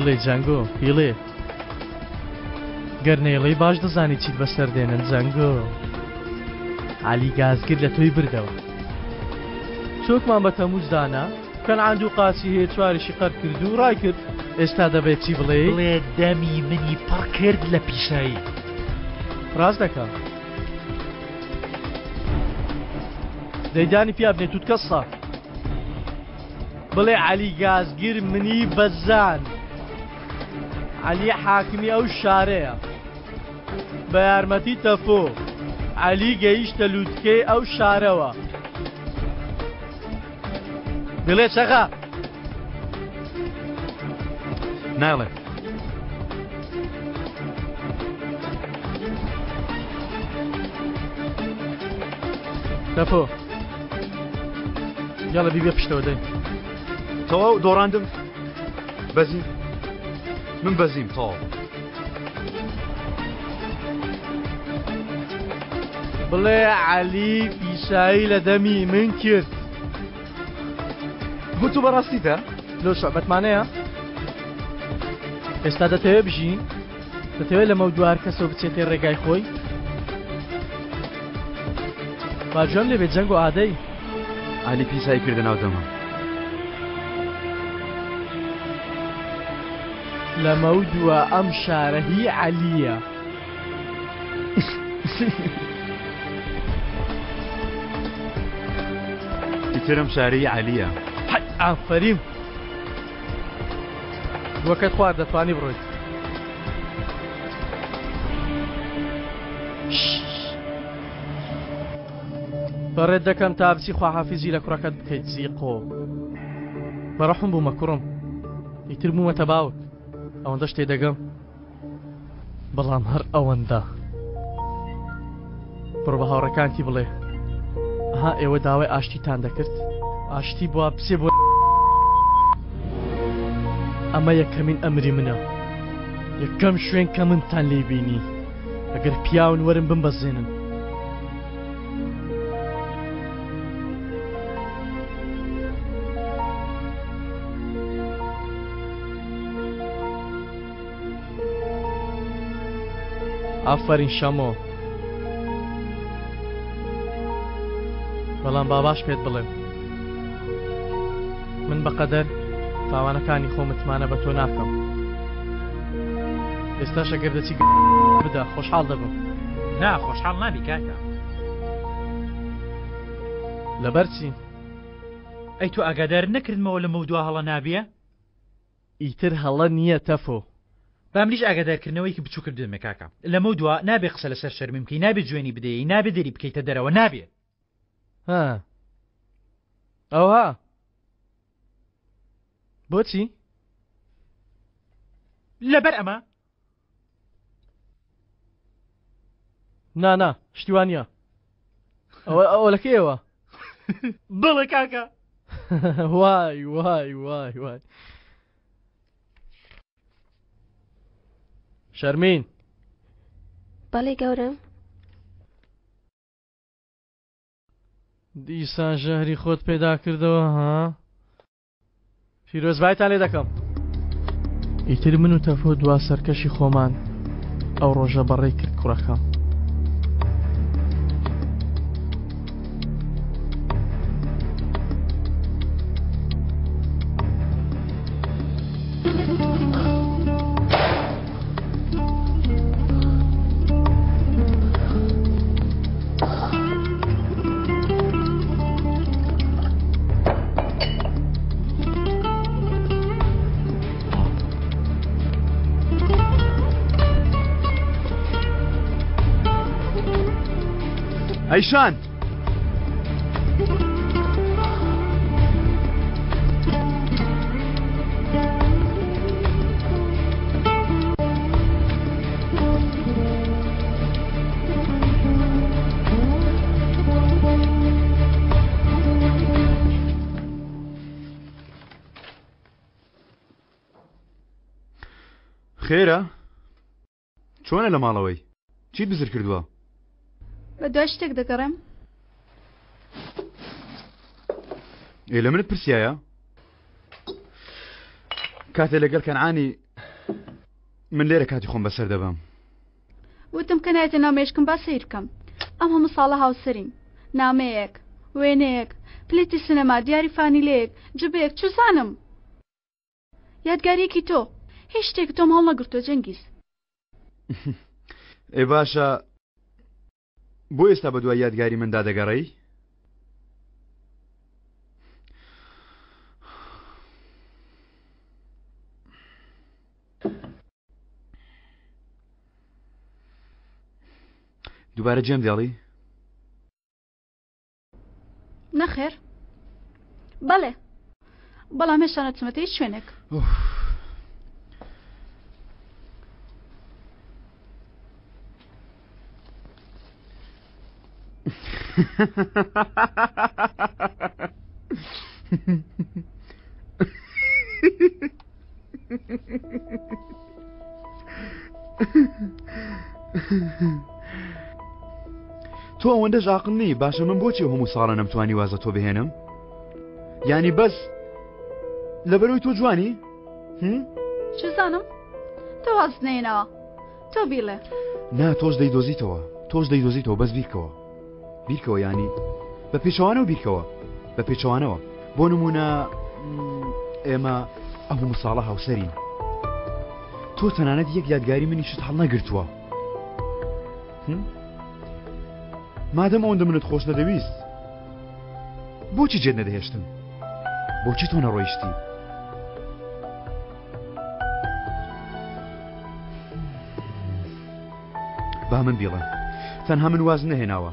بیڵێ جەنگۆ بیڵێ گەر نەیڵێی باش دەزانی چیت بەسەر دێنن جەنگۆ عەلی گازگر لە تۆی بردەوە چۆکمان بە تەموز دانا کەنعان دوو قاچی هەیە چواریشی قەر کرد و ڕای کرد ئێستا دەبێت چی بڵێ بڵێ دەمی منی پڕ کرد لە پیسایی ڕاست دەکا دەیدانی پیا بنێ توتکە سا بڵێ عەلی گازگر منی بەزان عەلی حاکمی ئەو شارەیە بە یارمەتی تەفۆ عەلی گەیشتە لووتکەی ئەو شارەوە بڵێ چەغا ناڵێ تەفۆ یاڵە بیبێ پشتەوە دەی تەواو دۆڕاندم بەزیم من بەزیم تەواو بڵێ عەلی پیسایی لە دەمی من کرد بۆ تۆ بەڕاستیتە لۆ شعبەتمانەیە ئێستا دەتەوێ بژی دەتەوێت لەمە دوار کەسەوە بچێتێ ڕێگای خۆی با گوێم لێ بێت جەنگ و ئادەی. عەلی پیسایی کردە ناو دەمم. لەمەودوا ئەم شارە هی عەلییە. ئیتر ئەم شارە هی عەلییە. حەی ئافەریم. گوەکەت خوارد دەتوانی بڕۆیت. بەڕێت دەکەم تا بچی خواحافیزی لە کوڕەکەت بکەیت زیقۆ بەڕەحم بوومە کوڕم ئیتر بوومەتە باوک ئەوەندەش تێدەگەم بەڵام هەر ئەوەندە بڕۆ بە هاوڕێکانتی بڵێ ها ئێوە داوای ئاشتیتان دەکرد ئاشتی بووە بچێ بۆ ئەمە یەکەمین ئەمری منە یەکەم شوێن کە منتان لێ بینی ئەگەر پیاون وەرن بمبەزێنن. ئافەرین شەمۆ بەڵام با باش پێت بڵێم من بەقەدەر تاوانەکانی خۆ متمانە بە تۆ ناکەم ئێستاش ئەگەر دەچی بدە خۆشحاڵ دەبم. نا خۆشحاڵ نابی کاکە. لەبەر چی؟ ئەی تۆ ئاگادارت نەکردمەوە لەمەودوا هەڵە نابیە؟ ئیتر هەڵە نییە تەفۆ. با منیش ئاگادارکردنەوەیەکی بچوکت بدەمێ کاکە لەمەودوا نابێ قسە لەسەر شەرمین بکەی نابێ جوێنی بدەیی نابێ دەری بکەیتە دەرەوە نابێ. ها ئەوها بۆچی؟ لەبەر ئەمە؟ نا نا شتی وا نییە ئەوە ئەوە لە کێیەوە؟ بەڵێ کاکە. وای وای وای وای شەرمین بەڵێ گەورەم. دیسان ژەهری خۆت پێدا کردەوە ها؟ پیرۆزبایتان لێ دەکەم. ئیتر من و تەفۆ دوا سەرکەشی خۆمان ئەو ڕۆژە بەڕێ کرد کوڕەکەم. ئەیشان! خێرە؟ چۆنە لە ماڵەوەی؟ چیت بزر کردووە؟ بە دوای شتێک دەگەڕێم. ئێ لە منت پرسیایە؟ کاتێ لەگەڵ کەنعانی. من لێرە کاتی خۆم بەسەر دەبەم. وتم کە نایەتە ناو مێشکم با سەیر بکەم. ئەم هەموو ساڵە هاوسەرین. نامەیەک، وێنەیەک، پلیتی سینەما، دیاری فانیلەیەک، جبەیەک، چوزانم. یادگارییەکی تۆ. هیچ شتێک تۆم هەڵنەگرتووە جەنگیز. ئێ باشە بۆ ئێستا بەدوای یادگاری مندا دەگەڕێی؟ دووبارە جێم دێڵی؟ نەخێر بەڵێ بەڵام هێشتا نەچمەتە هیچ شوێنێک. تۆ ئەوەندەش ئاقل نی باشە من بۆچی هەموو ساڵە نەمتوانی وازە تۆ بهێنم یانی بەس لەبەرەوەی تۆ جوانی چزانم تۆ واز نێنەوە تۆ بیڵێ نا تۆش دەیدۆزیتەوە تۆش دەیدۆزیتەوە بەس بیرکەوە بیرکەوە ینی بە پێچەوانەوە بیرکەوە بە پێچەوانەوە بۆ نمونە ئێمە ئەو هەموو ساڵە هاوسەرین تۆ تەنانەت یەک یادگاری منیشت هەڵنەگرتووە مادەم ئەوەندە منت خۆش نەدەویست بۆچی جێت نەدەهێشتم بۆچی تۆ نەڕۆیشتی با من بیڵێم تەنها من واز نەهێناوە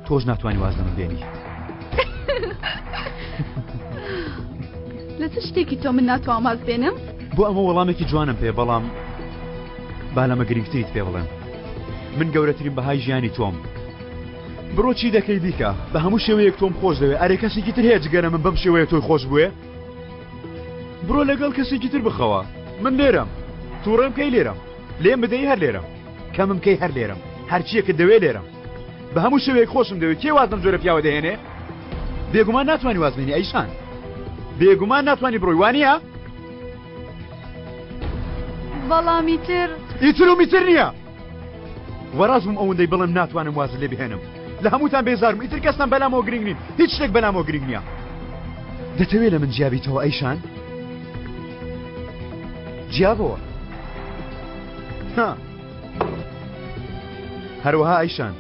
تۆش ناتوانانی واز لە من بێنی لە چ شتێکی تۆ من ناتوانم واز بێنم بۆ ئەمە وەڵامێکی جوانم پێ بەڵام با لەمە گرنگتریت پێ بڵێم من گەورەترین بەهای ژیانی تۆم بڕۆ چی دەکەی بیکە بە هەموو شێوەیەک تۆم خۆش دەوێ ئەرێ کەسێکی تر هەیە جگەرە من بەم شێوەیە تۆی خۆش بوێ بڕۆ لەگەڵ کەسێکی تر بخەوە من لێرەم تووڕێم کەی لێرەم لێم بدەی هەر لێرەم کەمم کەی هەر لێرەم هەرچیەکت دەوێ لێرەم بە هەموو شێوەیەک خۆشم دەوێت کێ واز لەم جۆرە پیاوە دەهێنێ بێگومان ناتوانانی واز بێنی ئەیشان بێگومان ناتوانانی بڕۆی وانە بەڵام ئیتر ئیتر و میتر نییە وەڕاز بووم ئەوەندەی بڵێم ناتوانم واز لێ بهێنم لە هەمووتان بێزارم ئیتر کەستان بەلامەوە گرنگ نین هیچ شتێک بەلامەوە گرنگ نییە دەتەوێت لە من جیابیتەوە ئەیشان جیابەوە ها هەروەها ئەیشان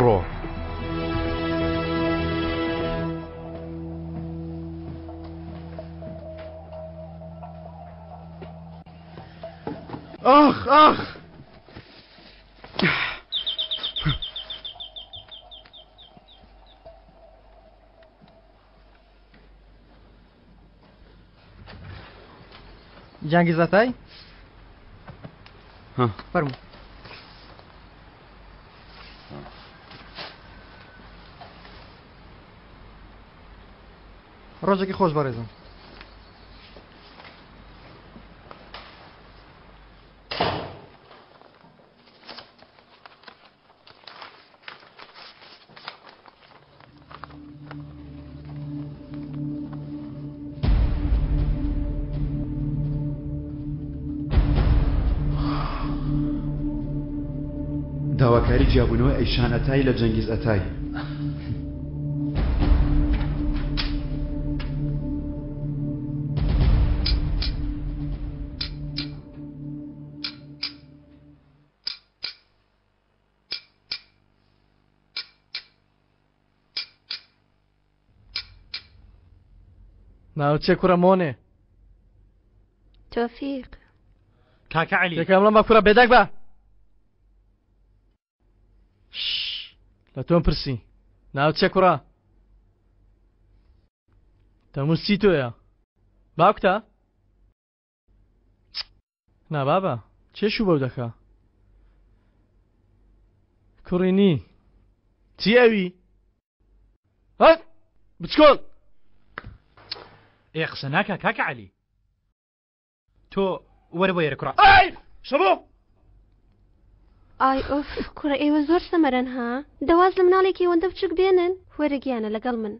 ڕۆ. ئاخ ئاخ جەنگیز ئەتای فەرموو ڕۆژێکی خۆش بەڕێزم داواکاری جیابوونەوەی ئەیشان ئەتای لە جەنگیز ئەتای. ناوت چیە کوڕە مۆنێ؟ تۆفیق. کاکە عەلی. یەکەم بڵێم بە کوڕە بێدەنگ بە. لە تۆم پرسی ناوت چیە کوڕە؟ تەموز چی تۆیە؟ باوکتە؟ نا بابە کێ شوو بەو دەکا؟ کوڕی نی چی ئەوی؟ هەت بچکۆل! ئێ قسە ناکا کاکە عەلی تۆ وەرە بۆ ئێرە کوڕە ئەی شەبۆ! ئای ئۆف کوڕە ئێوە زۆر سەمەرەن ها دەواز لە مناڵێکی ئەوەندە بچوک بێنن وەرە گیانە لەگەڵ من.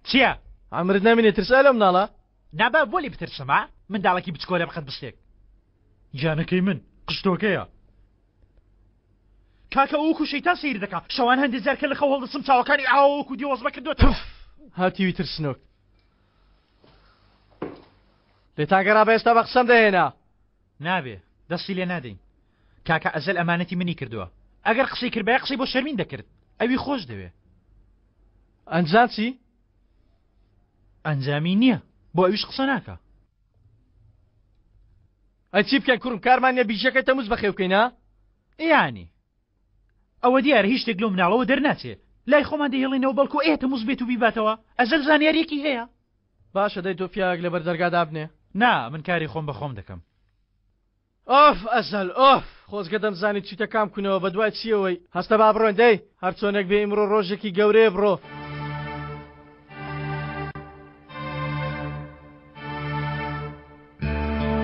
چییە؟ عەمرت نەمینێ ترسای لەو مناڵە؟ نا با بۆ لێی بترسم ها؟ منداڵێکی بچکۆلە بقەت بستێک. گیانەکەی من قشتۆکەیە. کاکە ئەو وەکو شەیتان سەیر دەکا شەوان هەندێ جار کە لە خەو هەڵدەسم چاوەکانی ئاوە وەکو دێوەزمە کردوێتەوە. تف هاتیوی ترسنۆک. لێتان گەڕا بە ئێستا بە قسەم دەهێنا. نابێ دەستی لێ نادەین کاکە ئەزەل ئەمانەتی منی کردووە ئەگەر قسەی کردبایە قسەی بۆ شەرمین دەکرد ئەوی خۆش دەوێ. ئەنجام چی؟ ئەنجامی نییە بۆ ئەویش قسە ناکا. ئەی چی بکەین کوڕم کارمان نیە بیژەکەی تەموز بەخێو بکەین ها؟ یانی ئەوە دیارە هیچ شتێک لەو مناڵەوە دەرناچێ لای خۆمان دەیهێڵینەوە بەڵکو ئێ تەموز بێت و بیباتەوە ئەزەل زانیاریەکی هەیە. باشە دەی تۆ پیاوێک لەبەر دەرگا دابنێ. نا من کاری خۆم بە خۆم دەکەم. ئۆف ئەزەل ئۆف خۆزگە دەمزانی چیتە کام کونەوە بەدوای چیەوەی هەستە با بڕۆین دەی هەرچۆنێک بێ ئیمڕۆ ڕۆژێکی گەورەیە بڕۆ.